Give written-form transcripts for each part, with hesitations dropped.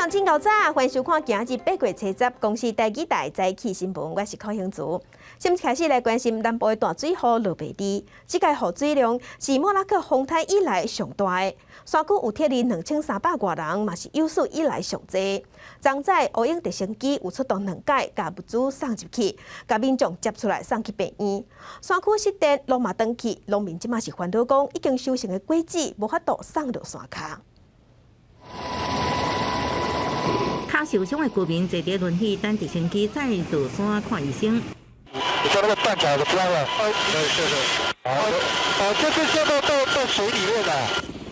人真𠢕早，歡迎收看今日8月初10公視台語台早起新聞，我是柯興竹。先開始來關心南部的大水雨落袂離，這屆雨水量是莫拉克風颱以來上大的，山區有撤離2300外人，嘛是有史以來上濟。昨早烏鷹直升機有出動兩擺，共物資送入去，共民眾接出來送去病院。山區失電，路嘛斷去，農民這馬是煩惱講，已經收成的果子無法度送落山跤。跤受傷的居民坐佇輪椅等直升機載落山看醫生。你看那個斷腳的標了，對，是是。哦，這是掉到水裡面了。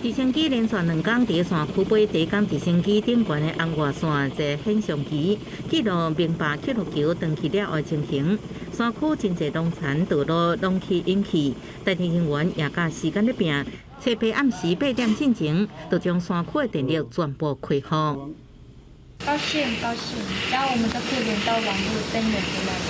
直升機連續兩工佇山區飛，第一工直升機頂懸的紅外線坐顯像機記錄明白記錄球斷去了後的情形。山區真濟農田道路攏去淹去，代替人員也佮時間咧拚，初八暗時8點進前，就將山區的電力全部恢復。高興高興，這樣我們就可以連到網路，燈也回來了。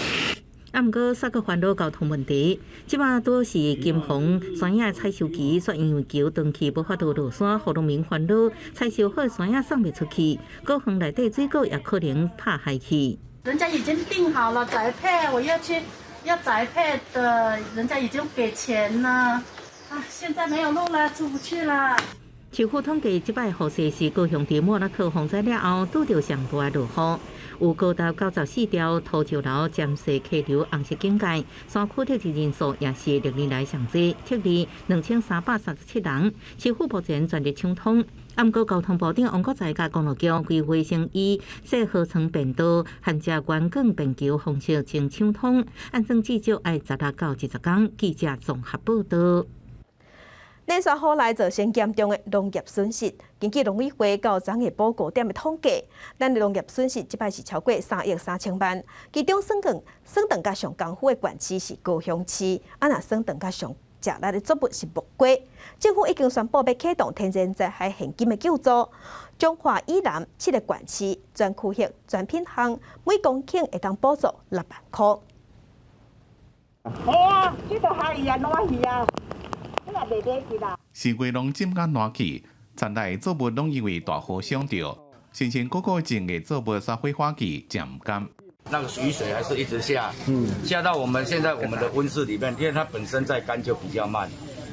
啊，毋過煞閣煩惱交通問題，這擺拄是金鳳山野採收期，煞因為橋斷去無法度落山，予農民煩惱，採收好的山野送袂出去，果園內底水果也可能拍害去。人家已經訂好了宅配，我要去要宅配的，人家已經給錢了，啊，現在沒有路了，出不去了。市府統計，這擺雨勢是高雄佇莫拉克風災了後拄著上大的落雨，有高達94條土石流、尖細溪流紅色警戒，山區撤離人數也是歷年來上濟，撤離2337人。市府目前全力搶通，毋過交通部長王國材佮公路局規劃成以細河川便道、連接圓管便橋方式先搶通，按算至少愛16到20工。記者綜合報道。連續雨來造成嚴重的農業損失。根據農委會到昨下晡5點的統計，咱的農業損失這擺是超過3億3千萬。其中算轉算轉較上艱苦的縣市是高雄市，啊若算轉較上食力的作物是木瓜。政府已經宣布欲啟動天然災害現金的救助，彰化以南七个縣市全區域全品項每公頃會當補助6萬箍。好啊，這個蝦魚啊，爛魚啊。四月攏浸甲爛去，田內作物攏因為大雨傷著，辛辛苦苦種的作物煞火化去，誠毋甘。那個雨水還是一直下，下到我們現在我們的溫室裡面，因為它本身在乾就比較慢，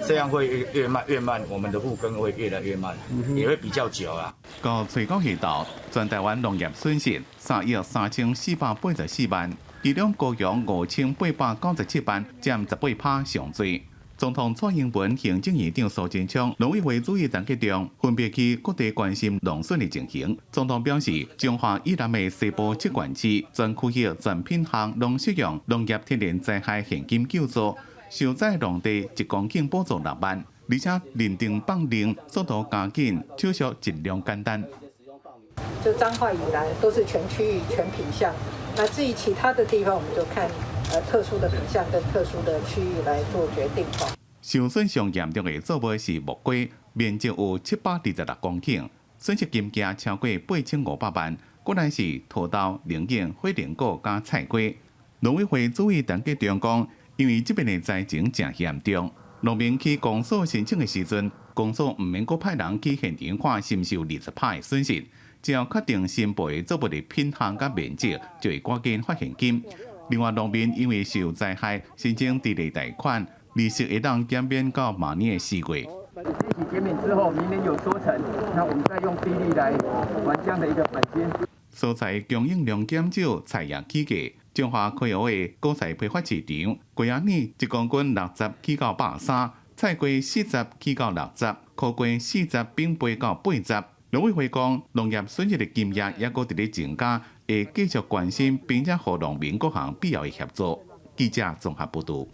這樣會越慢越慢，我們的復耕會越來越慢，也會比較久啊。到初九下晝，全台灣農業損失3億3484萬，其中高雄5897萬，佔18%上濟。總統蔡英文、行政院長蘇貞昌、農委會主委陳吉仲分別去各地關心農損的情形。總統表示，彰化以南的西部七縣市，全區域全品項攏適用農業天然災害現金救助，受災農地一公頃補助6萬，而且認定放領速度加緊，手續盡量簡單。就彰化以南都是全區域全品項，那至於其他的地方，我們就看特殊的品項跟特殊的區域來做決定。受損上嚴重的作物是木瓜，面積有726公頃，損失金額超過8500萬。過來是土豆、龍眼、火龍果佮菜瓜。農委會主委陳吉仲講，因為這邊的災情誠嚴重，農民去公所申請的時陣，公所毋免閣派人去現場看是毋是有20%的損失，只要確定申報的作物的品項佮面積，就會趕緊發現金。另外，農民因為受災害申請低利貸款，利息會當減免到明年的4月。利息減免之後，明年有收成，那我們再用低利來還這樣的一個本金。蔬菜供應量減少，菜也起價。彰化開湖的果菜批發市場，瓜仔米一公斤60起到130，菜瓜40起到60，苦瓜40變倍到80。農委會講，農業損失的金額猶閣佇咧增加，會繼續關心，並且予農民各項必要的協助。記者綜合報導。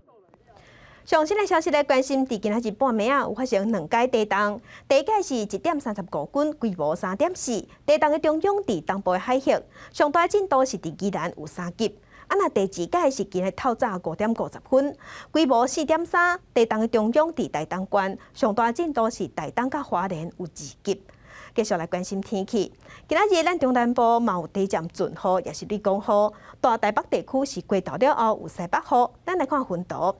上新的消息來關心，佇今仔日半暝仔有發生兩擺地動，第一擺是1.35公斤，規模3.4，地動的中央佇東部的海域，上大震度是佇宜蘭有3級。啊，若第二擺是今日透早5點50分，規模4.3，地動的中央佇台東縣，上大震度是台東佮花蓮有2級。繼續來關心天氣，今仔日咱中南部嘛有短暫陣雨，也是雷公雨。大台北地區是過晝了後有西北雨。咱來看雲圖。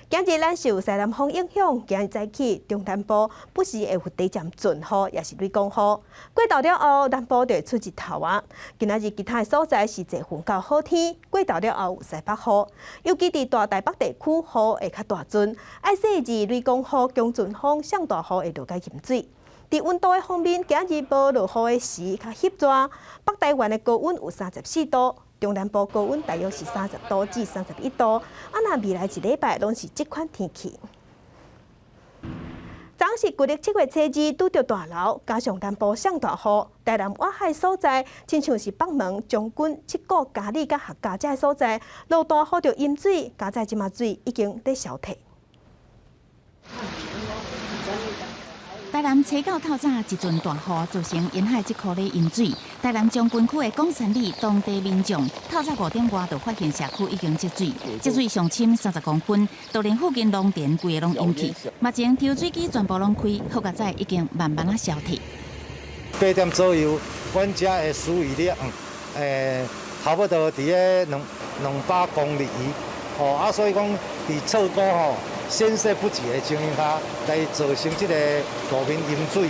今日咱受西南風影響，今日早起中南部不時會有短暫陣雨，抑是雷公雨。過晝了後，南部就會出日頭啊。今仔日其他的所在是濟雲到好天，過晝了後有西北雨，尤其佇大台北地區雨會較大陣，愛細緻雷公雨、強陣風、上大雨會落較淹水。佇溫度的方面，今日無落雨的時較翕熱，北台灣的高溫有34度。中南部高溫大約是30度至31度，啊，若未來一禮拜攏是這款天氣。昨是舊曆7月初2拄著大流，加上南部上大雨，台南外海所在，親像是北門、將軍、七股、嘉里佮客家這个所在，落大雨就淹水，佳哉這馬水已經咧消退。台南初九透早一陣大雨，造成沿海這區咧淹水。台南將軍區的岡山里當地民眾透早5點外就發現社區已經積水，積水上深30公分，就連附近農田規个攏淹去。目前抽水機全部攏開，好佳哉已經慢慢仔消退。8點左右，阮遮的水位咧，差不多佇咧200公里，吼啊，所以講佇錯估吼。鮮色不齊的情形下，來造成這個路面淹水。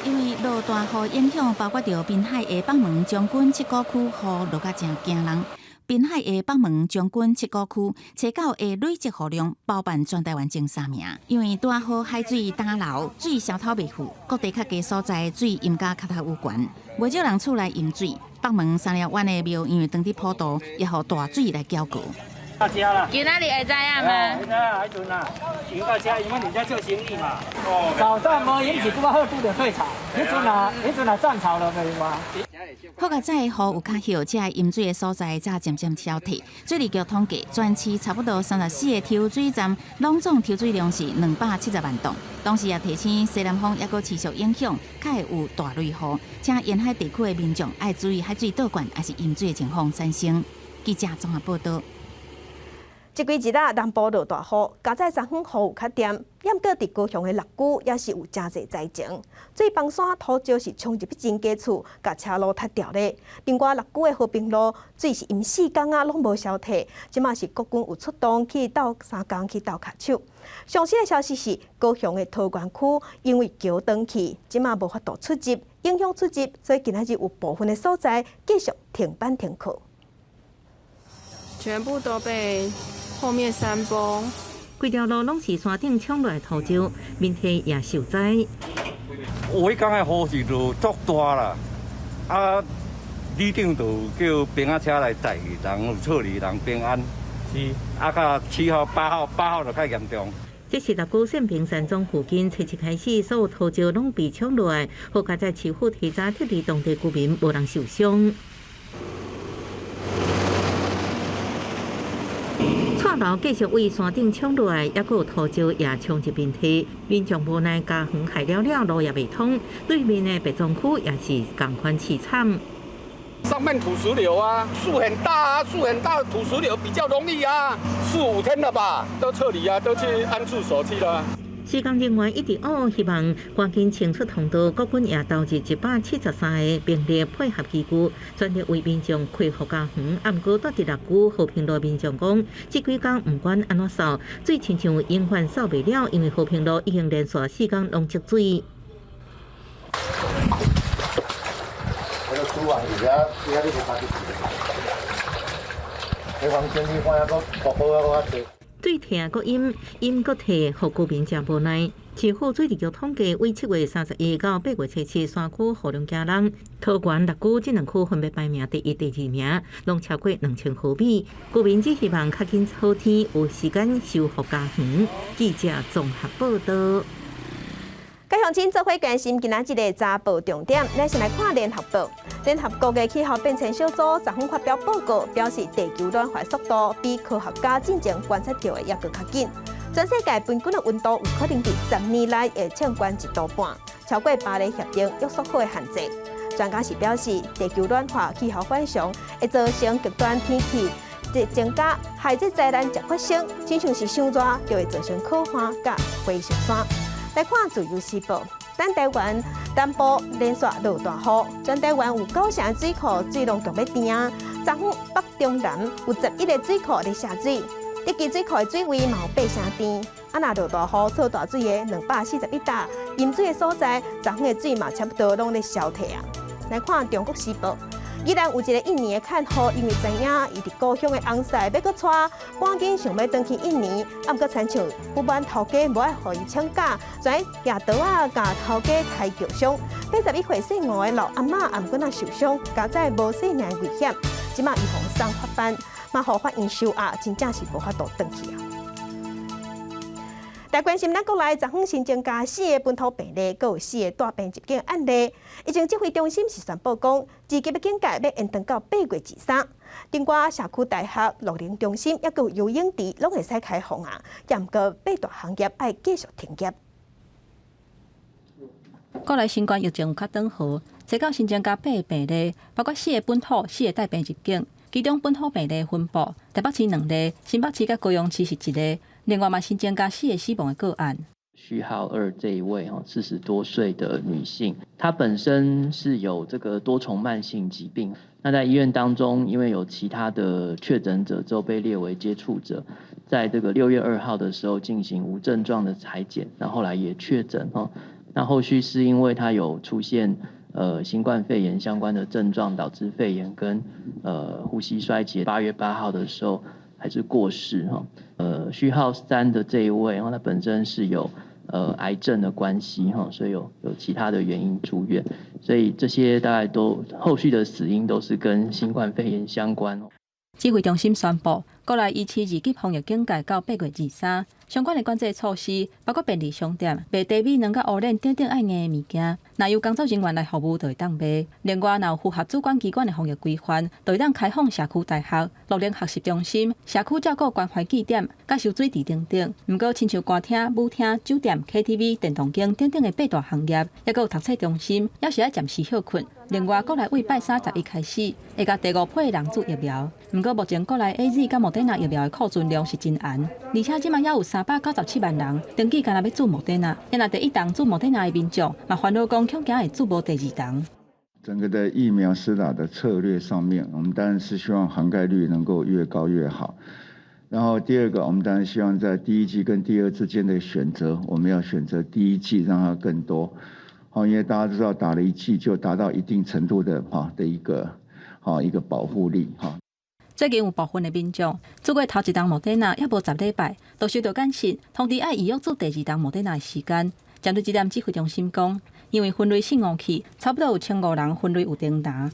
因為落大雨影響，包括著濱海的北門將軍七股區雨落甲誠驚人。濱海的北門將軍七股區，初九的累積雨量包辦全台灣前三名。因為大雨海水打流，水消透袂去，各地較低所在水淹甲較頭有懸，袂少人厝內淹水。北門三貂灣的廟因為當地坡度，也予大水來澆過。大家啦，今仔日會知影嗎？會知影，彼陣啊，因到遮，因為阮遮做生意嘛。哦。早上無淹是拄仔好拄著退潮，彼陣啊漲潮了袂話。好佳哉雨有較歇，這淹水的所在才漸漸消退。水利局統計，全市差不多34個抽水站，攏總抽水量是270萬噸。同時也提醒西南風猶閣持續影響，較會有大雷雨，請沿海地區的民眾愛注意海水倒灌，抑是淹水的情況產生。記者綜合報道。這幾日啊，南部落大雨，佳哉昨昏雨有較恬，毋過佇高雄的六龜也是有誠濟災情，水崩山土石是衝入去真家厝，共車路塌掉咧。另外六龜的和平路水是淹4工啊，攏無消退，這馬是國軍有出動去鬥相共去鬥跤手。上新的消息是，高雄的桃園區因為橋斷去，這馬無法度出入，影響出入，所以今仔日有部分的所在繼續停班停課。全部都被後面山崩，規條路攏是山頂沖落來土石，民地也受災。有彼工的雨是落足大啦，啊，里長就叫平仔車來載人，有撤離人平安。是，啊，到7號、8號，8號就較嚴重。這是六龜聖平山莊附近，初七開始，所有土石攏被沖落來，好佳哉市府提早撤離當地居民，無人受傷。蔡樓繼續對山頂沖落來，猶閣有土石也衝入民地，民眾無奈家園害了了，路也袂通。對面的白莊區也是仝款淒慘。上面土石流啊，樹很大啊，樹很大，土石流比較容易啊。四五天了吧，都撤離啊，都去安置所去了。施工人員一直學，希望趕緊清出通道。國軍也投入173個兵力配合機具，全力為民眾恢復家園。啊，毋過蹛佇六龜和平路民眾講，這幾工毋管按怎掃，水親像永遠掃袂了，因為和平路已經連續4工攏積水。水退閣淹，淹閣退，予居民誠無奈。市府水利局統計，為7月31到8月7，山區雨量驚人。桃園、六龜這兩區分別排名第一、第二名，攏超過2000毫米。居民只希望較緊好天，有時間修復家園。記者綜合報道。各鄉親做伙關心今仔日的早報重點，咱先來看聯合報。聯合國的氣候變遷小組昨昏發表報告，表示地球暖化速度比科學家進前觀測到的猶閣較緊。全世界平均的溫度有可能佇10年內會升懸1.5度，超過巴黎協定約束好的限制。專家是表示，地球暖化、氣候反常會造成極端天氣增加，害這災難常發生，親像是傷熱就會造成苦旱佮火燒山。來看自由時報，咱台灣南部連續落大雨，全台灣有9成水庫水攏強欲甜啊。昨昏北中南有11個水庫咧下水，德基水庫的水位嘛有八成甜。啊，若落大雨，做大水的241搭淹水的所在，昨昏的水嘛差不多攏咧消退啊。來看中國時報，依然有一個印尼的客戶，因為知影伊佇故鄉的翁婿欲閣娶，趕緊想欲轉去印尼，啊，毋過親像不滿頭家無愛予伊請假，就愛舉刀仔共頭家開腳傷。81歲姓吳的老阿嬤，啊，毋過若受傷，佳哉無性命危險，這馬伊予送法辦，嘛予法院收押，真正是無法度轉去啊。來關心咱國內昨昏新增加四个本土病例，閣有四个帶病入境案例。疫情指揮中心是宣布講，二級的警戒欲延長到8月23。頂寡社區大學、樂齡中心，抑閣有游泳池，攏會使開放啊。毋過八大行業愛繼續停業。國內新冠疫情有較轉好，初九新增加八个病例，包括四个本土、四个帶病入境。其中本土病例分布，台北市兩例，新北市佮高雄市是一例。另外嘛，新增加四个死亡的個案。序號2這一位哈，40多歲的女性，她本身是有這個多重慢性疾病。那在醫院當中，因為有其他的確診者之後被列為接觸者，在這個6月2號的時候進行無症狀的採檢，那後來也確診哈。那後續是因為她有出現新冠肺炎相關的症狀，導致肺炎跟呼吸衰竭。8月8號的時候還是過世哈。序號3的這一位，然後他本身是有癌症的關係哈，所以有其他的原因住院，所以這些大概都後續的死因都是跟新冠肺炎相關。指揮中心宣布，國內維持二級防疫警戒到8月23。相關的管制措施包括便利商店賣茶米卵佮烏龍等等愛用的物件，若由工作人員來服務，就會當賣。另外，若有符合主管機關的防疫規範，就會當開放社區大學、樂齡學習中心、社區照顧關懷據點、佮收水池等等。毋過，親像歌廳、舞廳、酒店、KTV、電動間等等的八大行業，抑閣有讀冊中心，猶是愛暫時歇睏。另外，國內對拜三十一開始，會共第五批的人注疫苗。毋過，目前國內 AZ 佮莫德納疫苗的庫存量是真絚，而且這馬猶有397萬人登記，干焦欲注莫德納。若第一針注莫德納的民眾，嘛煩惱講恐驚會注無第二針。整個的疫苗施打的策略上面，我們當然是希望涵蓋率能夠越高越好。然後第二個，我們當然希望在第一劑跟第二之間的選擇，我們要選擇第一劑，讓它更多。好，因為大家都知道打了一劑就達到一定程度的哈的一個好一個保護力哈。最近有部分的民眾注過頭一針莫德納，猶無10禮拜，就收到簡訊通知愛預約注第二針莫德納的時間。針對這點，指揮中心講，因為分類四五去，差不多有1500人分類有訂單。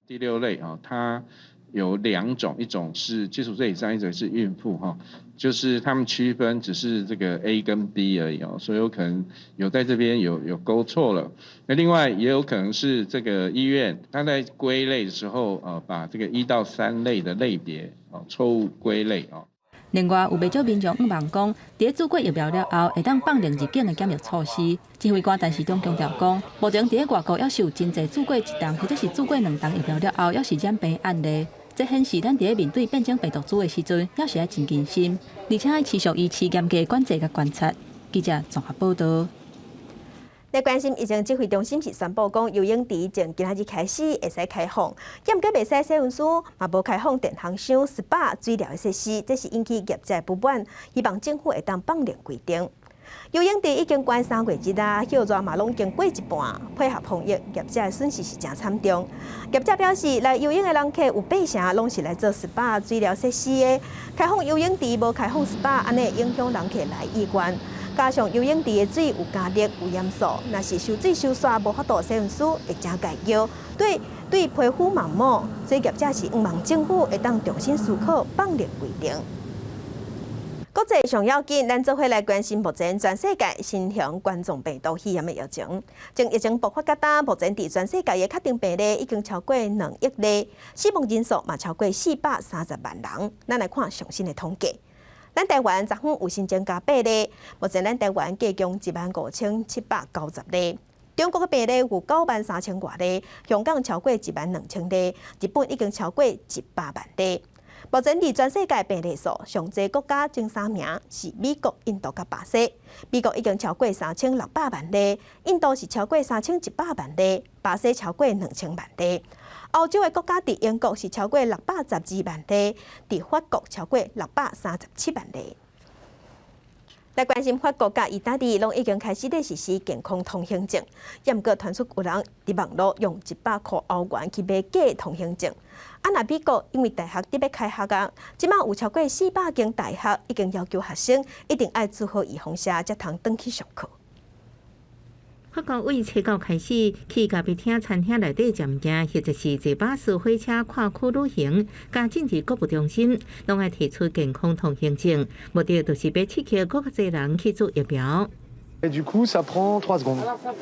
第六類啊，它有兩種，一種是75歲以上，一種是孕婦哈，就是他們區分只是這個 A 跟 B 而已哦，所以有可能有在這邊有勾錯了。那另外也有可能是這個醫院他在歸類的時候，把這個1到3類的類別哦錯誤歸類哦。另外，有袂少民眾向望講，佇咧注過疫苗了後，會當放寬入境的檢疫措施。指揮官陳時中強調講，目前佇咧外國猶是有真濟注過一針或者是注過兩針疫苗了後，猶是染病案例。這顯示咱佇咧面對變種病毒株的時陣，猶是愛真謹慎，而且愛持續維持嚴格管制佮觀察。記者綜合報導。來關心疫情指揮中心是宣布講，游泳池從今仔日開始會使開放，毋過袂使洗身軀，嘛無開放電烘箱、SPA 水療的設施，這是引起業界不滿，希望政府會當放寬規定。游泳池已經關3月日啦，歇熱嘛攏已經過一半，配合防疫，業者的損失是真慘重。業者表示，來游泳的人客有八成攏是來做 SPA 水療設施的，開放游泳池無開放 SPA，按呢會影響人客來意願。加上游泳池的水有加熱有鹽素，若是泅水泅煞無法度洗身軀，會真礙尿，對對皮膚嘛毋好，所以業者是向望政府會當重新思考放寬規定。國際上要緊，咱做伙來關心目前全世界新型冠狀病毒肺炎的疫情。從疫情爆發到今，目前佇全世界的確診病例已經超過2億例，死亡人數嘛超過430萬人。咱來看上新的統計。咱台灣昨昏有新增加八例，目前咱台灣計共15,790例。中國的病例有9萬3千外例，香港超過1萬2千例，日本已經超過100萬例。目前佇全世界病例數上濟國家前三名是美國、印度佮巴西。美國已經超過3600萬例，印度是超過3100萬例，巴西超過2000萬例。歐洲的國家佇英國是超過612萬例，佇法國超過637萬例。來關心法國佮意大利，攏已經開始咧實施健康通行證，毋過傳出有人佇網路用100箍歐元去買假通行證。啊，若美國因為大學欲開學啊，這馬有超過400間大學已經要求學生一定愛注好預防射，才通轉去上課。法國為初九開始，去咖啡廳、餐廳內底食物件，或者是坐巴士、火車跨區旅行，佮進入購物中心，攏愛提出健康通行證，目的就是欲刺激閣較濟人去注疫苗。 Et du coup, ça prend 3 secondes.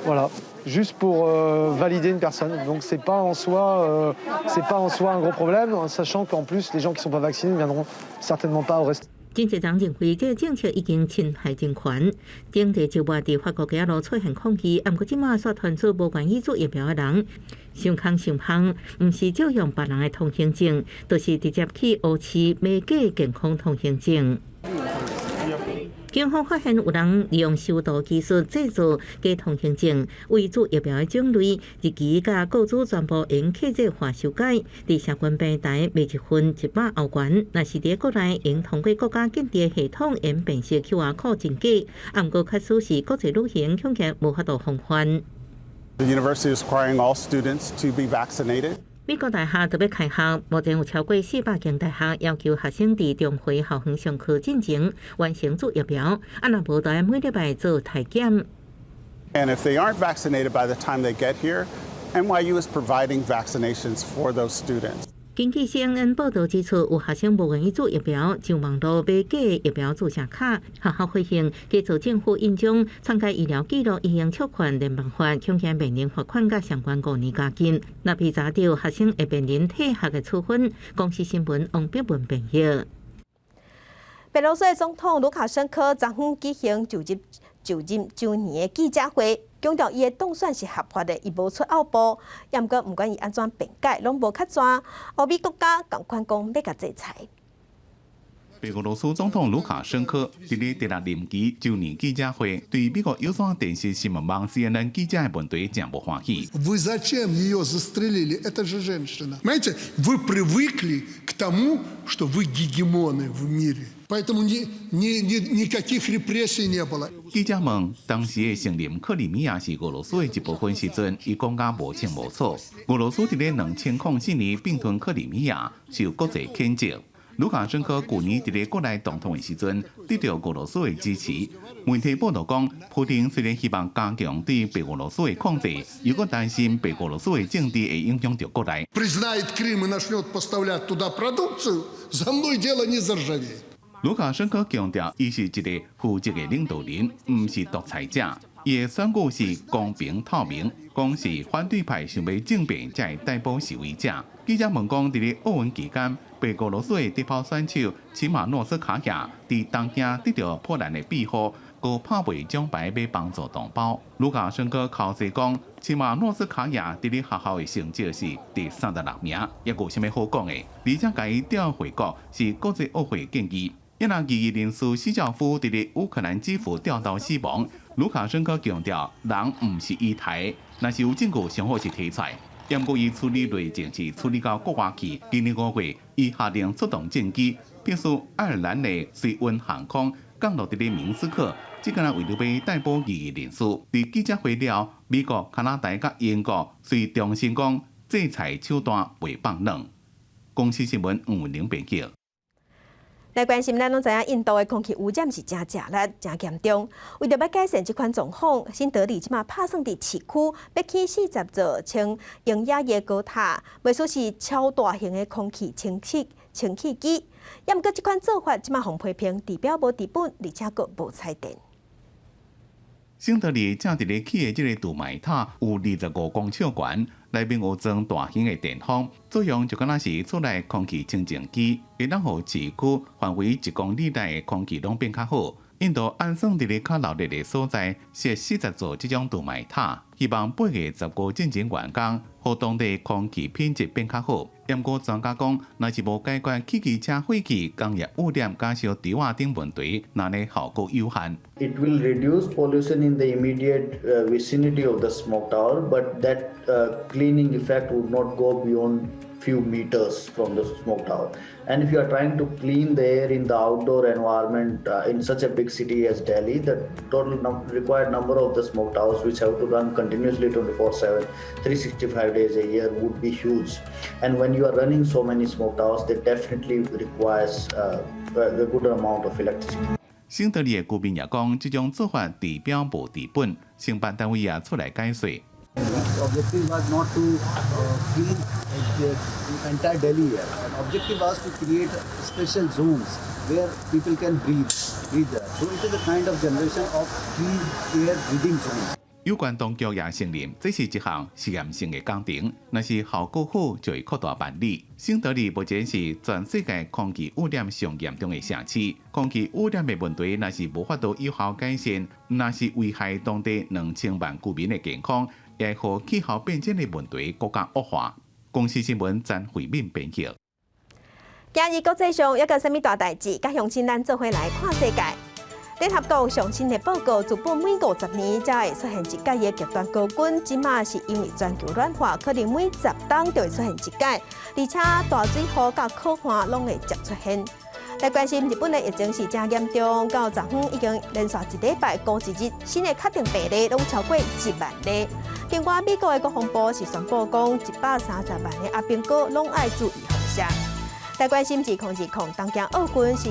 Voilà, juste pour valider une personne. Donc c'est pas en soi un gros problème, sachant qu'en plus les gens qui sont pas vaccinés ne viendront certainement pas au restaurant. 真濟人認為這个政策已經侵害人權。頂個週末佇法國街路出現抗議，毋過這馬煞傳出無願意注疫苗的人，傷空傷香，毋是借用別人的通行證，就是直接去烏市買假健康通行證。警方發現有人利用修圖技術製造假通行證，為注疫苗的種類、日期佮雇主全部用客製化修改，佇社群平台賣一份100歐元。若是佇國內，會通過國家鑑別系統，會辨識 QR code 真假。毋過確實是國際旅行恐驚無法度防範。 The university is requiring all students to be vaccinated. 美國大學欲開學，目前有超過400間大學要求學生佇重回校園上課進前完成注疫苗，啊，若無就愛每禮拜做體檢。 And if they aren't vaccinated by the time they get here, NYU is providing vaccinations for those students. 根據 CNN 報導指出，有學生無願意注疫苗，上網路買假疫苗注射卡。學校發現假造政府印章、篡改醫療記錄，已經觸犯聯邦法，恐驚面臨罰款佮相關5年監禁。若被查著，學生會面臨退學的處分。公視新聞王碧文編譯。白羅斯的總統盧卡申科昨昏舉行就任週年的記者會，強調伊的當選是合法的，伊無出奧步。毋過毋管伊按怎辯解，攏無較濟。歐美國家仝款講欲共制裁。白俄羅斯總統盧卡申科佇咧第六任期週年記者會，對美國有線電視新聞網 CNN 記者的問題誠無歡喜。 Вы зачем ее застрелили? Это же женщина. Понимаете, вы привыкли к тому, что вы гегемоны в мире. Поэтому никаких репрессий не было. 記者問當時的承認克里米亞是俄羅斯的一部分時陣，伊講甲無清無楚。俄羅斯佇咧2004年併吞克里米亞，受國際譴責。盧卡申科舊年佇咧國內總統的時陣，得到俄羅斯的支持。媒體報導講，普丁雖然希望加強對白俄羅斯的控制，又閣擔心白俄羅斯的政治會影響著國內。 Признает Крым и начнет поставлять туда продукцию, за мной дело не заржавеет. 盧卡申科強調，伊是一个負責的領導人，毋是獨裁者。伊的選舉是公平透明，講是反對派想欲政變才會逮捕示威者。記者問講，佇咧奧運期間，白俄羅斯的短跑選手齊馬諾斯卡亞佇東京得著波蘭的庇護，閣拍賣獎牌欲幫助同胞。盧卡申科剾洗講，齊馬諾斯卡亞佇咧學校的成績是第36名，猶閣有啥物好講的？而且共伊調回國是國際奧會建議。一若異議人士西教夫佇咧烏克蘭基輔吊刀死亡，盧卡申科強調，人毋是伊刣的，若是有證據，上好是提出來。毋過伊處理內政是處理到國外去。今年5月，伊下令出動戰機，迫使愛爾蘭的瑞運航空降落佇咧明斯克，這個為著欲逮捕異議人士。佇記者會了，美國、加拿大佮英國隨重申講制裁手段袂放軟。公視新聞黃文玲編輯。來關心，咱攏知影，印度的空氣污染是誠食力、誠嚴重。為著欲改善這款狀況，新德里這馬拍算佇市區欲起40座稱鷹仔的高塔，袂輸是超大型的空氣清氣機。毋過這款做法這馬予批評，治標無治本，而且閣無彩電。新德里正佇咧起的這个霧霾塔有25公尺懸，內面有裝大型的電風，作用就敢若是厝內空氣清淨機，會當予市區範圍1公里內的空氣攏變較好。印度按算佇咧較鬧熱的所在設40座這種霧霾塔，希望8月15進前完工，予當地空氣品質變較好。毋過專家講，若是無解決汽機車廢氣、工業污染、佮燒豬仔等問題，那呢效果有限。 It will reduce pollution in the immediate vicinity of the smoke tower, but that cleaning effect would not go beyond few meters from the smoke tower. And if you are trying to clean the air in the outdoor environment in such a big city as Delhi, the total required number of the smoke towers, which have to run continuously 24/7, 365 days a year, would be huge. And when you are running so many smoke towers, they definitely requires a good amount of electricity. 新德里的居民也講，這種做法治標無治本，承辦單位也出來解說。 The objective was not to clean the entire Delhi air. The objective was to create special zones where people can breathe there. So it is a kind of generation of clean air breathing zones. 有關當局也承認，這是一項實驗性的工程，若是效果好，就會擴大辦理。新德里目前是全世界空氣污染上嚴重的城市，空氣污染的問題若是無法度有效改善，毋但是危害當地2000萬居民的健康，也會予氣候變遷的問題閣較惡化。公視新聞詹慧敏編輯。今日國際上猶閣有啥物大代誌？佮鄉親咱做伙來看世界。聯合國上新的報告，日本每50年才會出現一擺的極端高溫，這馬是因為全球暖化，可能每10冬就會出現一擺，而且大水雨佮洘旱攏會接出現。來關心日本的疫情是誠嚴重，到昨昏已經連續一禮拜五一日新的確診病例攏超過1萬例。另外，美國的國防部是宣布講，130萬的阿兵哥攏愛注意放射。來關心2020東京奧運是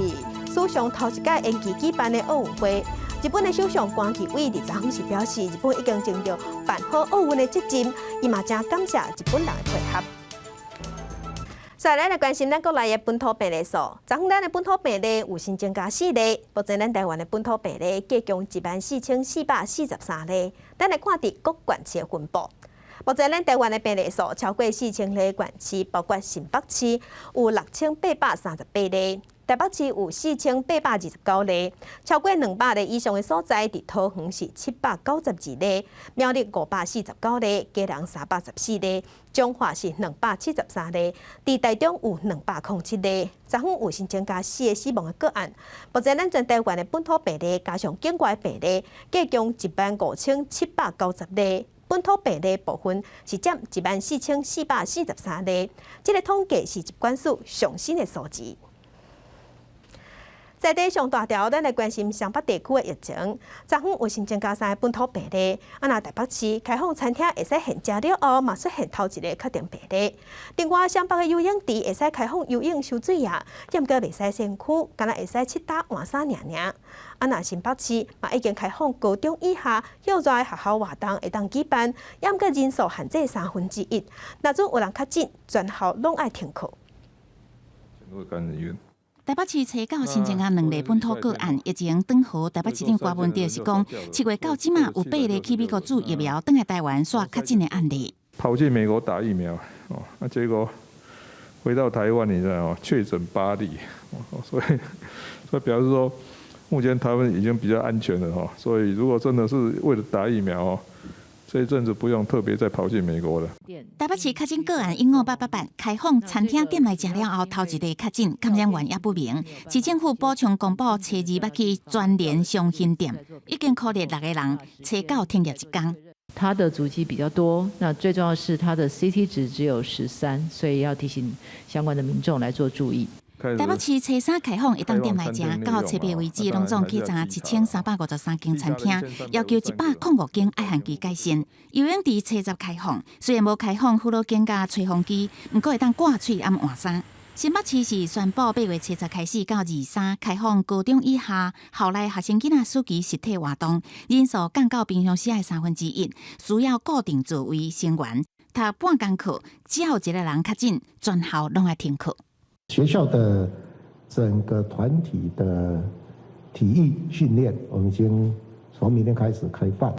史上頭一屆延期舉辦的奧運會。日本的首相關其偉佇昨昏是表示，日本已經盡著辦好奧運的責任，伊嘛誠感謝日本人的配合。再來來關心咱國內的本土病例數，昨昏咱的本土病例有新增加四例，目前咱台灣的本土病例計共14,443例。咱來看佇各縣市的分布。目前咱台灣的病例數超過4000例縣市，包括新北市有6838例，台北市有4829例，超過200例以上的所在，佇桃園是792例，苗栗549例，基隆314例，彰化是273例，佇台中有207例。昨昏有新增加四个死亡的個案。目前咱全台灣的本土病例加上境外病例，計共15,790例。本土病例部分是佔14,443例，這個統計是疾管署上新的數字。在地上大條，咱來關心雙北地區的疫情。昨昏有新增加三個本土病例，啊，若台北市開放餐廳會使現食了後，嘛出現頭一個確診病例。另外，雙北的游泳池會使開放游泳泅水啊，毋過袂使身軀，干焦會使拭焦換衫爾爾。啊，若新北市嘛已經開放高中以下戶外學校活動會當舉辦，毋過人數限制1/3。若準有人確診，全校攏愛停課。台北市初九新增加兩例本土個案，疫情轉好。台北市長柯文哲是講，7月到這馬有八例去美國注疫苗，轉來台灣煞確診的案例。跑去美國打疫苗，哦，那結果回到台灣，你知道嗎？確診八例，所以表示說，目前台灣已經比較安全了，哈。所以如果真的是為了打疫苗，這一陣子不用特別再跑去美國了。台北市確診個案15888，開放餐廳店內食了後，頭一例確診，感染源也不明。市政府補充公布，初二捌去全聯商品店，已經隔離六個人，初九停業一工。他的足跡比較多，那最重要是他的 CT 值只有13，所以要提醒相關的民眾來做注意。台北市初三開放會當店內食，到初八為止，攏總檢查7353間餐廳，要求105間愛限期改善。游泳池初十開放，雖然無開放呼嚕間佮吹風機，毋過會當掛喙罨換衫。新北市是宣布8月70開始到23開放高中以下校內學生囡仔暑期實體活動，人數降到平常時的1/3，需要固定座位成員讀半工課，只要有一個人確診，全校攏愛停課。學校的整個團體的體育訓練，我們已經從明天開始開放，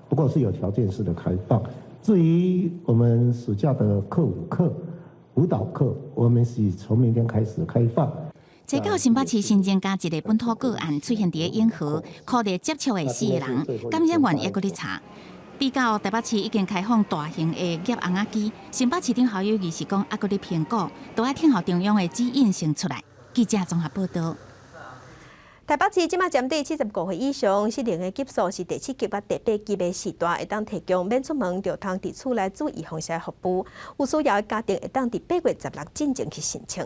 不過是有條件式的開放。至於我們暑假的課舞課、舞蹈課，我們是從明天開始開放。這到新北市新增加一个本土個案出現佇永和，可能接觸的四個人，感染源猶閣咧查。比較台北市已經開放大型的驗尪仔機，新北市長侯友宜是講猶閣咧評估，都愛聽候中央的指引先出來。記者綜合報道。台北市這馬針對75歲以上適齡的級數是第七級佮第八級的時段，會當提供免出門就通佇厝內注預防射服務。有需要的家庭會當佇8月16進前去申請。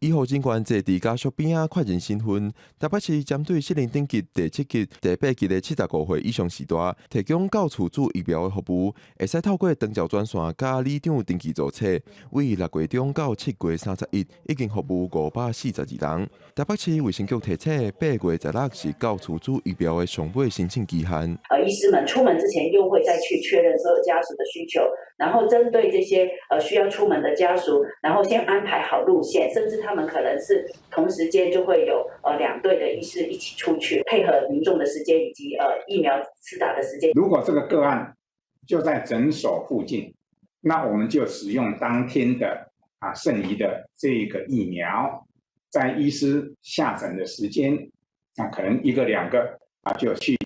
醫護人員坐佇家屬邊仔確認身份。台北市針對適齡等級第七級、第八級的75歲以上序大，提供到厝注疫苗的服務，會使透過長照專線佮里長登記注冊。為6月中到7月31，已經服務542人。台北市衛生局提醒，8月16是到厝注疫苗的上尾申請期限。醫師們出門之前又會再去確認所有家屬的需求，然後針對這些需要出門的家屬，然後先安排好路線，甚至他們可能是同時間就會有兩隊的醫師一起出去，配合民眾的時間以及疫苗施打的時間。如果這個個案就在診所附近，那我們就使用當天的剩餘的這個疫苗，在醫師下診的時間，那可能一個兩個就去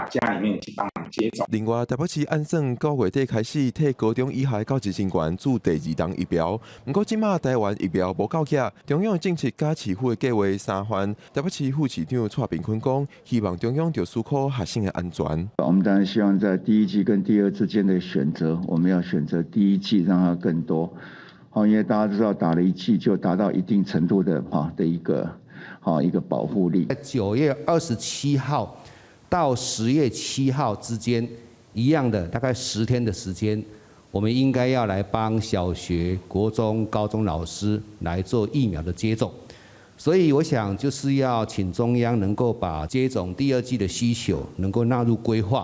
家裡面去幫忙接種。另外，台北市按算9月底開始，替高中以下教職人員注第二針疫苗。毋過，這馬台灣疫苗無夠額，中央的政策佮市府的計劃相反。台北市副市長蔡炳坤講，希望中央著思考學生的安全。我們當然希望在第一劑跟第二劑之間的選擇，我們要選擇第一劑，讓它更多。好，因為大家知道打了一劑就達到一定程度的哈的一個好一個保護力。在9月27號到10月7號之間，一樣的大概10天的時間，我們應該要來幫小學、國中、高中老師來做疫苗的接種。所以我想就是要請中央能夠把接種第二劑的需求能夠納入規劃。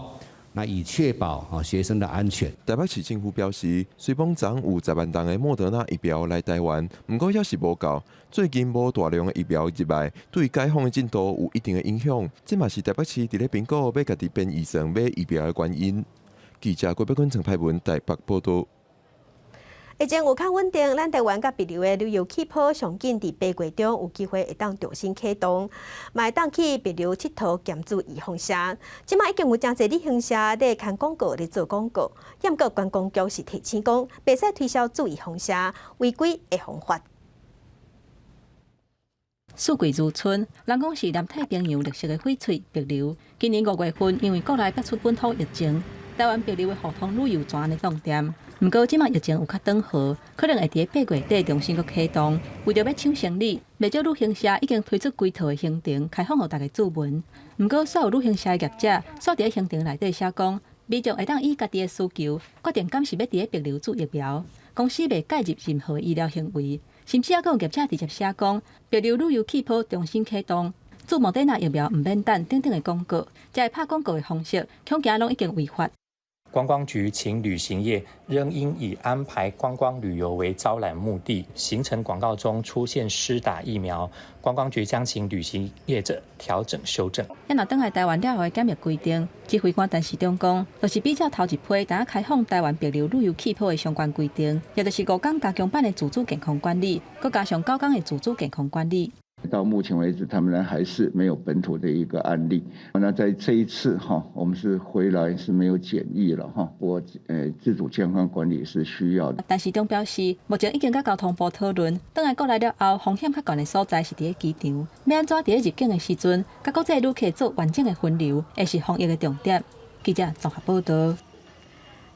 那以確保學生的安全。台北市政府表示，雖罔昨有10萬劑的莫德納疫苗來台灣，毋過猶是無夠。最近無大量的疫苗入來，對解封的進度有一定的影響。這嘛是台北市佇咧評估欲家己編預算買疫苗的原因。記者郭碧君、陳派文台北報道。疫情有較穩定，咱台灣佮帛琉的旅遊氣泡上緊佇8月中有機會會當重新啟動，嘛會當去帛琉𨑨迌兼注預防射。這馬已經有誠濟旅行社咧刊廣告咧做廣告，毋過觀光局是提醒講，袂使推銷注預防射，違規會予罰。四季如春，人講是南太平洋綠色的翡翠帛琉。今年5月份，因為國內爆出本土疫情，台灣帛琉的互通旅遊全呢凍定。毋過，這馬疫情有較轉好，可能會佇8月底重新閣啟動。為著欲搶生意，袂少旅行社已經推出規套的行程，開放予大家注文。毋過，所有旅行社的業者，煞佇咧行程內底寫講，民眾會當依家己的需求，決定敢是欲佇咧帛琉注疫苗，公司袂介入任何醫療行為。甚至猶閣有業者直接寫講，帛琉旅遊氣泡重新啟動，注莫德納疫苗毋免等等等的廣告，這个拍廣告的方式，恐驚攏已經違法。觀光局請旅行業仍應以安排觀光旅遊為招攬目的，行程廣告中出現施打疫苗，觀光局將請旅行業者調整修正。咱若轉來台灣了後的檢疫規定，指揮官陳時中講，就是比照頭一批當開放台灣帛琉旅遊氣泡的相關規定，也就是5工加強版的自主健康管理，閣加上9工的自主健康管理。到目前為止，他們呢還是沒有本土的一個案例。那在這一次哈，我們是回來是沒有檢疫了哈。不過，自主健康管理是需要的。陳時中表示，目前已經佮交通部討論，轉來國內了後，風險較懸的所在是佇咧機場，欲按怎佇咧入境的時陣，佮國際旅客做完整的分流，會是防疫的重點。記者綜合報道。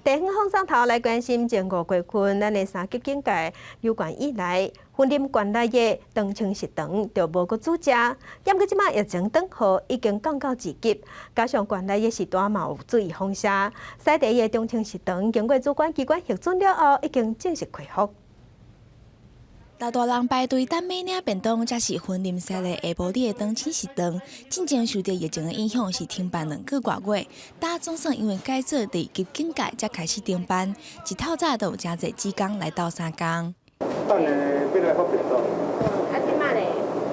地方放送頭來關心，前5月份，咱的三級警戒有關以來，雲林縣內的長青食堂就無閣煮食，毋過這馬疫情轉好，已經降到二級，加上縣內的時段嘛有注預防射，西地的長青食堂經過主管機關核准了後，已經正式開放。老大人排隊等買領便當，這是雲林西麗下晡日的長青食堂。進前受著疫情的影響，是停辦2個外月，但總算因為解做二級警戒，才開始停辦。一透早就有誠濟志工來鬥相共。等下欲來發便當。啊，這馬咧？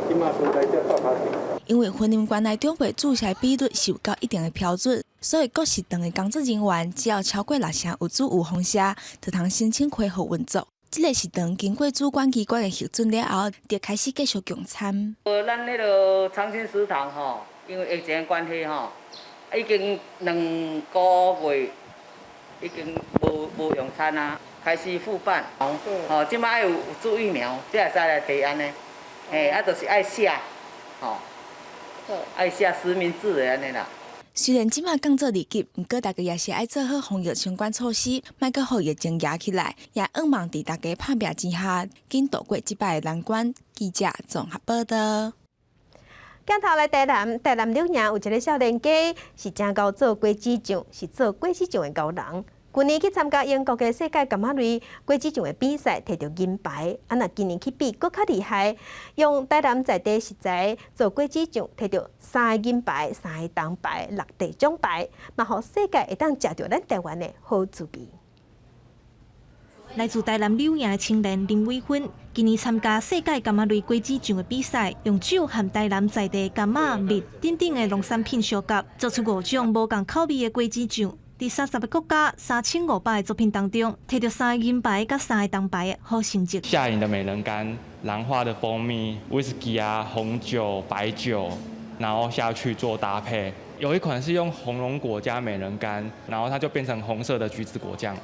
這馬先來這鬥跤去。因為雲林縣內長輩注射比率是有到一定的標準，所以各食堂的工作人員只要超過6成有注預防射，就通申請恢復運作。這个食堂經過主管機關的核准了後，就開始繼續供餐。咱彼个長青食堂吼，因為疫情關係吼，已經2個月已經無用餐啊，開始復辦。吼，這擺愛有注疫苗，才會使來提按呢。嘿，啊，就是愛寫，吼，愛寫實名制的按呢啦。雖然這馬降做二級，毋過大家也是愛做好防疫相關措施，莫閣予疫情夯起來，也向望佇大家拍拚之下，緊渡過這擺的難關。記者綜合報道。鏡頭來台南，台南柳營有一个少年家，是誠𠢕做果子醬，是做果子醬的𠢕人。舊年去參加英國的世界柑仔類果子醬的比賽，摕著銀牌。啊，若今年去比，閣較厲害，用台南在地食材做果子醬，摕著三个銀牌、三个銅牌、六塊獎牌，嘛予世界會當食著咱台灣的好滋味。來自台南柳營的青年林偉芬，今年參加世界柑仔類果子醬的比賽，用酒和台南在地柑仔蜜等等的農產品相夾，做出五種無仝口味的果子醬。佇30個國家3500個作品當中，摕著三个銀牌佮三个銅牌的好成績。夏飲的美人柑、蘭花的蜂蜜、威士忌啊、紅酒、白酒，然後下去做搭配。有一款是用紅龍果加美人柑，然後它就變成紅色的橘子果醬。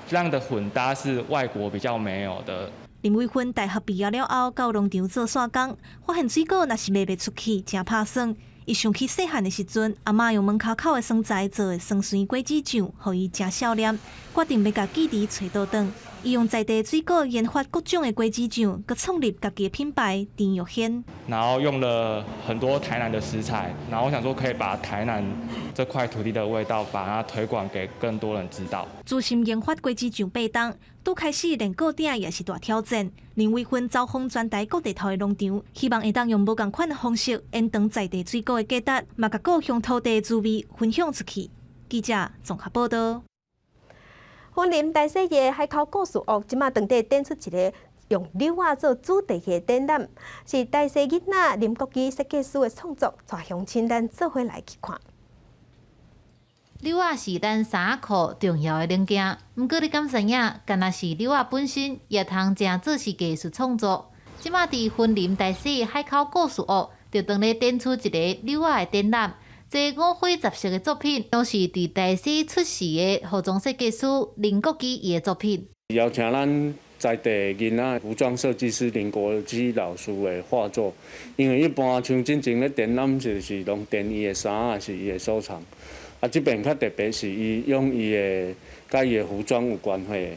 這樣的混搭是外國比較沒有的。林偉芬大學畢業了後，到農場做散工，發現水果若是賣袂出去，誠拍算。伊想起細漢的時陣，阿嬤用門跤口的酸菜做的酸酸果子醬，予伊誠少念，決定欲共記憶揣倒轉。伊用在地水果研發各種的果子醬，閣創立家己的品牌甜玉軒。然後用了很多台南的食材，然後我想說可以把台南這塊土地的味道，把它推廣給更多人知道。專心研發果子醬八冬，拄開始連顧鼎也是大挑戰。林偉芬走訪全台各地頭的農場，希望會當用無仝款的方式延長在地水果的價值，嘛共故鄉土地的滋味分享出去。記者綜合報道。雲林大細的海口故事屋，這馬當地展出一个用柳仔做主題的展覽，是大細囡仔林國基設計師的創作，帶鄉親咱做伙來去看。柳仔是咱衫仔褲重要的零件，毋過你敢知影，干焦是柳仔本身，也通成做是藝術創作。這馬佇雲林大細海口故事屋，就當咧展出一个柳仔的展覽。這五花十色的作品，攏是佇大細出世的服裝設計師林國基伊的作品。邀請咱在地囡仔服裝設計師林國基老師的畫作，因為一般像進前咧展覽就是攏展伊的衫啊，是伊的收藏。啊，這邊較特別是伊用伊的佮伊的服裝有關係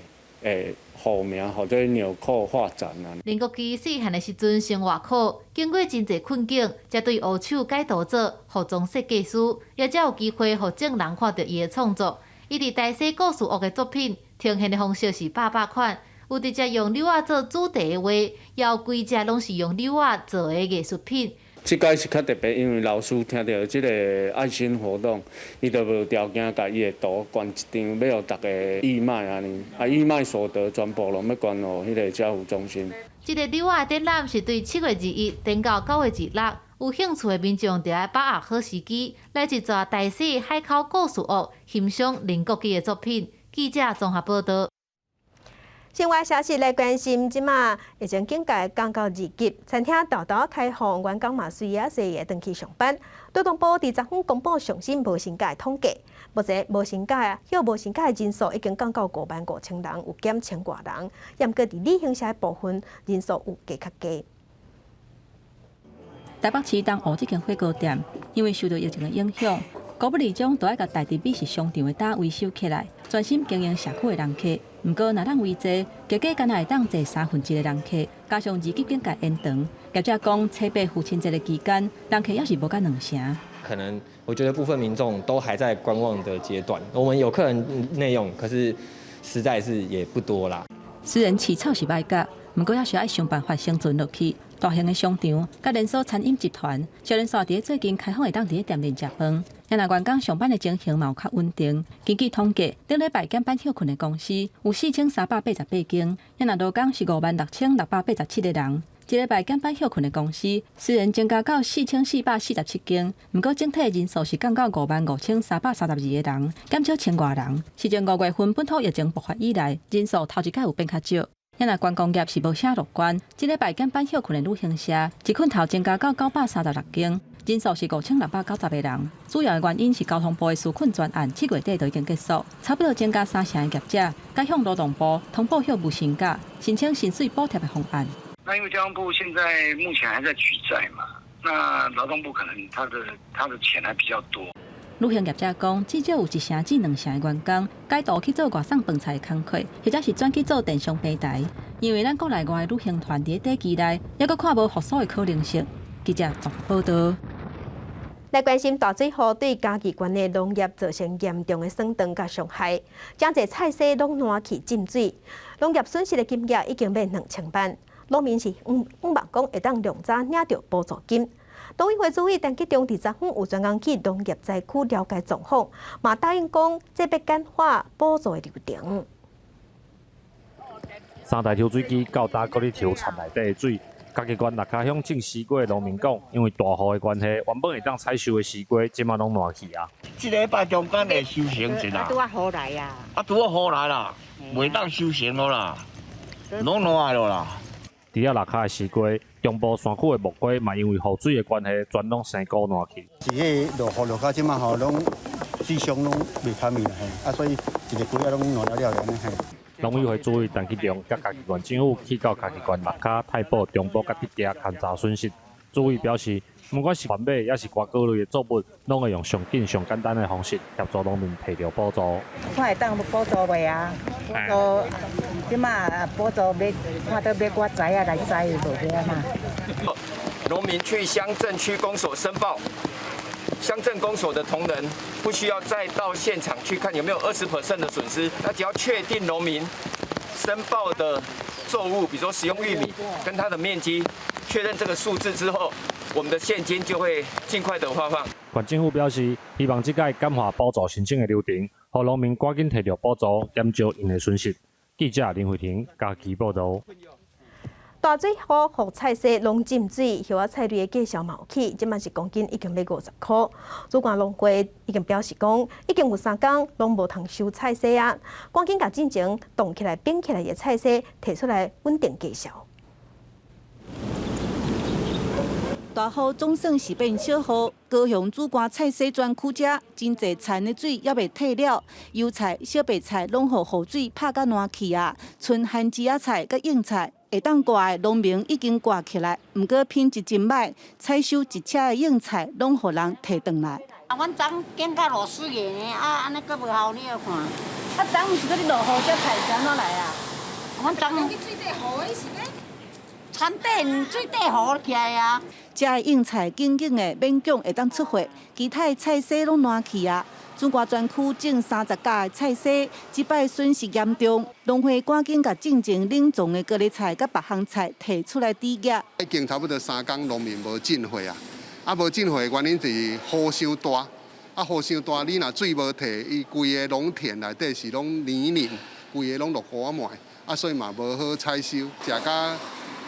的號名，號做紐扣畫展啊。林國基細漢的時陣生活苦，經過真濟困境，才對烏手改圖做服裝設計師，也才有機會予眾人看著伊的創作。伊佇大細故事屋的作品呈現的方式是百百款，有直接用柳仔做主題的畫，也有規隻攏是用柳仔做的藝術品。這擺是較特別，因為老師聽著這個愛心活動，伊就無條件共伊的圖捐一張，欲予大家義賣按呢，啊義賣所得全部攏欲捐予彼个家扶中心。這个柳仔展覽是對7月21展到9月26，有興趣的民眾就愛把握好時機，來一逝大細海口故事屋欣賞林國基的作品。記者綜合報道。新聞消息來關心，這馬疫情警戒降到二級，餐廳沓沓開放，員工嘛隨仔細會轉去上班。勞動部佇昨昏公布上新無薪假的統計，目前無薪假、歇無薪假的人數已經降到5萬5千人，有減千外人。毋過佇旅行社的部分人數有加較低。台北市東湖這間火鍋店，因為受著疫情的影響，高不二將都愛共台佇美食商場的搭維修起來，專心經營社區的人客。毋過，若咱維濟，加加干焦會當坐1/3的人客，加上二級警戒延長，業者講初八父親節的期間，人客猶是無甲兩成。可能我覺得部分民眾都還在觀望的階段。我們有客人內用，可是實在是也不多啦。雖然飼草是䆀甲，毋過猶是愛想辦法生存落去。大型的商場、佮連鎖餐飲集團，小連鎖佇最近開放會當佇咧店內食飯。若員工上班的情形嘛有較穩定。根據統計，頂禮拜減班歇睏的公司有4388間，若勞工是5萬6687個人。這禮拜減班歇睏的公司雖然增加到4447間，毋過整體人數是降到5萬5332個人，減少千外人。是從5月份本土疫情爆發以來，人數頭一擺有變較少。咱若觀光業是無啥樂觀。這禮拜減班歇睏的旅行社，一困頭增加到936間，人數是5690個人。主要的原因是交通部的紓困專案7月底就已經結束，差不多增加3成的業者，該向勞動部通報休無薪假，申請薪水補貼的方案。那因為交通部現在目前還在舉債嘛，那勞動部可能他的錢還比較多。旅行業者講，至少有1成至2成的員工改途去做外送飯菜的工課，或者是轉去做電商平台。因為咱國內外的旅行團佇短期內，猶閣看無復甦的可能性。記者綜合報導。來關心大水雨對嘉義縣的農業造成嚴重的損斷佮傷害，誠濟菜蔬攏爛去浸水，農業損失的金額已經欲2000萬。農民是向望講會當量早領著補助金。農委會主委陳吉仲佇昨昏有專工去農業災區了解狀況，嘛答應講這欲簡化補助的流程。三台抽水機到今閣咧抽田內底的水。嘉義縣蚋卡鄉種西瓜的農民講，因為大雨的關係，原本會當採收的西瓜，這馬攏爛去啊。這禮拜中間會收成一啦。拄仔雨來啊！啊，拄仔雨來啦，袂當收成囉啦，攏爛囉啦。除了蚋卡的西瓜，中部山區的木瓜嘛，因為雨水的關係，全攏生枯爛去。是彼落雨落到這馬吼，攏水箱攏袂堪去啦，嘿，啊，所以一个瓜仔攏爛了了爾嘿。農委會主委陳吉仲佮嘉義縣政府去到嘉義縣蚋卡、太保、中部佮竹崎勘查損失。主委表示，毋管是番麥抑是瓜果類的作物，攏會用上緊、上簡單的方式協助農民提著補助。看會當補助袂啊？補助，這馬補助欲看著欲偌濟仔來栽無遐嘛。農民去鄉鎮區公所申報，鄉鎮公所的同仁不需要再到現場去看有沒有20% 的損失，那只要確定農民申報的作物，比如說食用玉米跟它的面積，確認這個數字之後，我們的現金就會盡快的發放。縣政府表示，希望這屆簡化補助申請的流程，予農民趕緊提著補助，減少𪜶的損失。記者林慧婷嘉義報導。大水雨，予菜蔬攏浸水，葉仔菜類的價數嘛有起，這馬一公斤已經欲50箍。主管農會已經表示講，已經有3工攏無通收菜蔬啊，趕緊共進前凍起來、冰起來的菜蔬提出來穩定價數。大雨總算是變小雨，高雄主幹菜蔬專區遮真濟田的水猶未退了，油菜、小白菜攏予雨水拍甲爛去啊！賰番薯仔菜佮莺菜會當割的農民已經割起來，毋過品質真䆀，採收一車的莺菜攏予人提轉來。啊，阮昨揀到落水的呢，啊，按呢閣無效，你來看。啊，昨毋是閣咧落雨，這菜是按怎來啊？阮昨田底水底雨起來啊。遮的莺菜緊緊的，勉強會當出貨，其他的菜蔬攏爛去啊。主幹專區種30甲的菜蔬，這擺損失嚴重，農會趕緊共進前冷藏的高麗菜佮別項菜提出來抵押。已經差不多3工農民無進貨啊，啊無進貨的原因就是雨傷大，啊雨傷大，你若水無退，伊規个農田內底是攏泥濘，規个攏落雨仔啊，所以嘛無好採收，食甲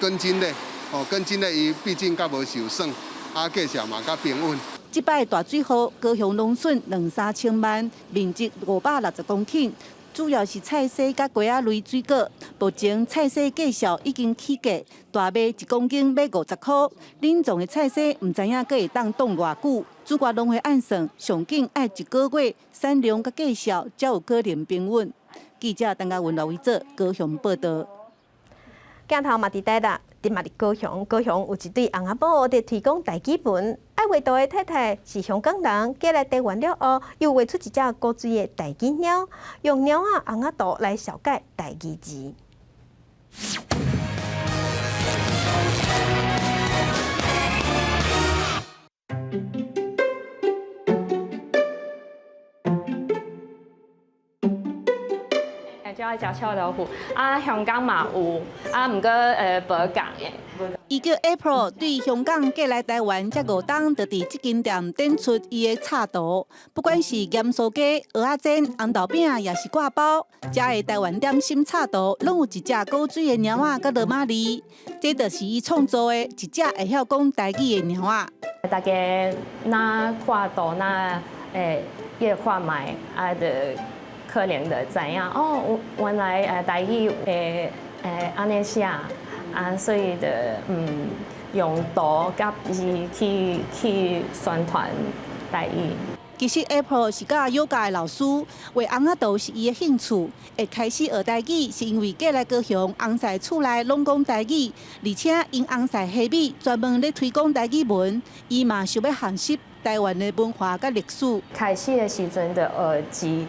根莖咧，哦根莖咧，伊畢竟較無受損，啊價錢嘛較平穩。這擺大水雨，高雄農損兩三千萬，面積560公頃，主要是菜蔬佮瓜仔類水果。目前菜蔬價數已經起價，大麥1公斤欲50箍，冷藏的菜蔬毋知影閣會當凍偌久。主幹農會按算，上緊愛一個月產量佮價數才有可能平穩。記者陳嘉文、羅維哲高雄報導。鏡頭嘛佇台啦，佇嘛佇高雄，高雄有一對翁仔某佇推廣台語文。愛畫圖的太太是香港人，嫁來台灣了後，又畫出一隻古錐的台語貓，用貓仔尪仔圖來紹介台語字。就愛食臭豆腐，啊，香港嘛有，啊，毋過無仝的。伊叫 April，對香港過來台灣才5冬，就佇這間店展出伊的插圖。不管是鹽酥雞、蚵仔煎、紅豆餅，抑是掛包，遮的台灣點心插圖，攏有一隻古錐的貓仔佮羅馬字。這就是伊創作的一隻會曉講台語的貓仔。大家若看圖，若會約看覓，啊，就可能就知影哦，原來台語的按呢寫，啊，所以就用圖佮字去宣傳台語。其實 Apple 是教瑜伽的老師，畫尪仔圖是伊的興趣。會開始學台語，是因為過來高雄翁婿厝內攏講台語，而且𪜶翁婿蝦米專門咧推廣台語文，伊嘛想欲學習台灣的文化佮歷史。開始的時陣就學字，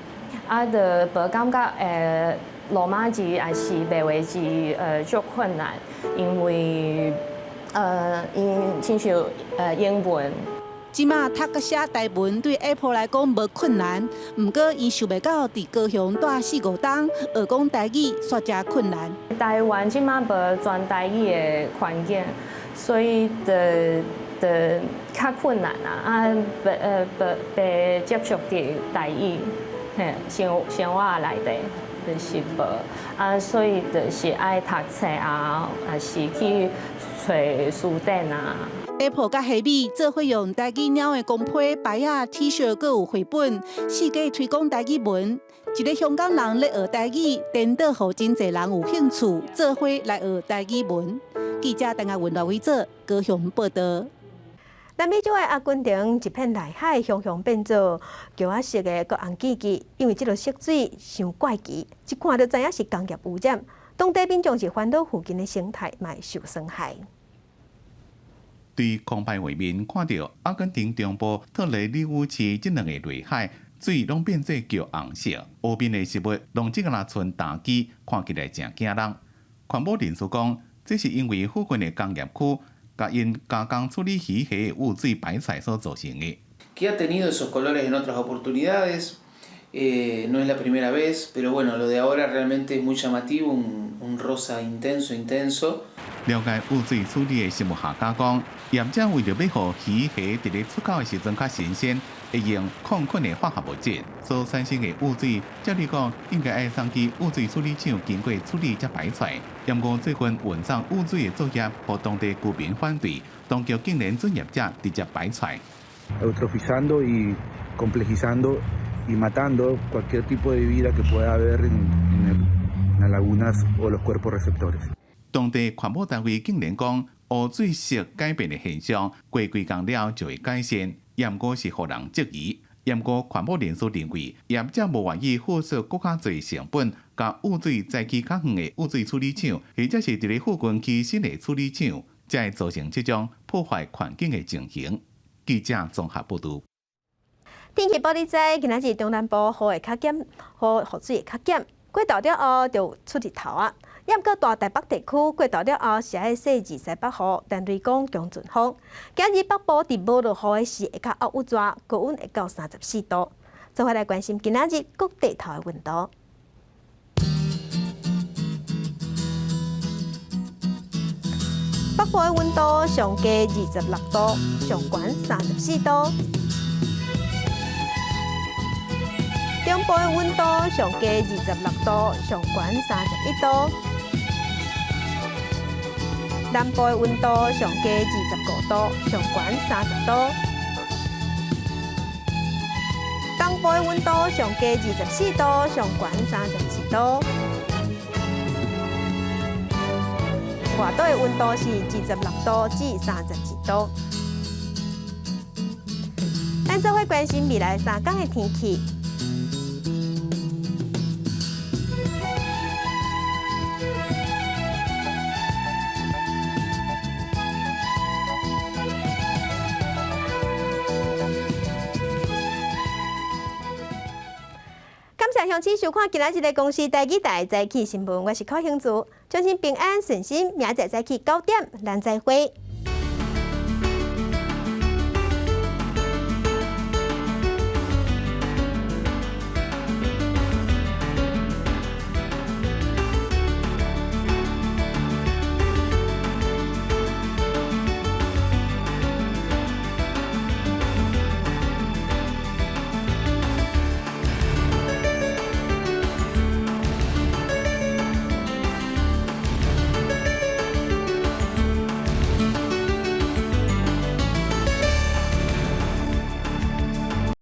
啊，就無感覺羅馬字抑是白話字足困難，因為𪜶親像英文。這馬讀佮寫台文對 Apple 來講無困難，毋過伊想袂到佇高雄蹛四五冬學講台語煞誠困難。台灣這馬無全台語的環境，所以就較困難啊！啊，袂接觸著台語，嘿，生活內底就是無啊，所以就是愛讀冊啊，抑是去揣書典啊。 Apple 佮蝦米做伙用台語鳥的公批牌仔、T 恤，閣有繪本，四界推廣台語文。一个香港人咧學台語，顛倒予真濟人有興趣，做伙來學台語文。記者陳亞雲、羅偉哲高雄報道。南美洲的阿根廷一片內海，雄雄變做橋仔色的閣紅記記，因為這个色水傷怪奇，一看就知影是工業污染。當地民眾是煩惱附近的生態嘛會受傷害。對空拍畫面看著阿根廷中部特雷里烏市這兩个內海水攏變做橘紅色，河邊的植物攏只敢若賰焦枝，看起來誠驚人。環保人士講，這是因為附近的工業區共𪜶加工處理魚蝦的污水排出所造成的。 Que ha tenido esos colores en otras oportunidades, no es la primera vez, pero bueno, lo de ahora realmente es muy llamativo, un rosa intenso, intenso. 了解污水處理的生物學家講，業者為著欲予魚蝦佇咧出口的時陣較新鮮，會用抗菌的化學物質所產生的污水，照理講應該愛送去污水處理廠經過處理才排出來。毋過最近運送污水的作業，予當地居民反對，當局竟然准業者直接排出來。 Eutrofizando y complejizando y matando cualquier tipo de vida que pueda haber en las lagunas o los cuerpos receptores。當地環保單位竟然講，污水色改變的現象，過幾工了就會改善，毋過是予人質疑。毋過環保人士認為，業者無願意付出閣較濟成本，共污水載去較遠的污水處理廠，或者是佇咧附近起新的處理廠，才會造成這種破壞環境的情形。記者綜合報導。天氣報你知，今仔日中南部雨會較減，雨水會較減。過晝了後就出日頭啊。毋過大台北地區過晝了後是愛洗二西北雨，但雷公強陣風。今日北部佇無落雨的時會較鬱熱，高溫會到34度。做伙來關心今仔日各地頭的溫度。北部的溫度上低26度，上懸34度。中部的溫度上低26度，上懸31度。南部的溫度上低25度，上懸30度。東部的溫度上低24度，上懸32度。外島的溫度是26度至32度。咱做伙關心未來三工的天氣。感謝鄉親收看今仔日的公視台語台早起新聞，我是柯興竹，祝您平安順心，明仔載早起9點，咱再會。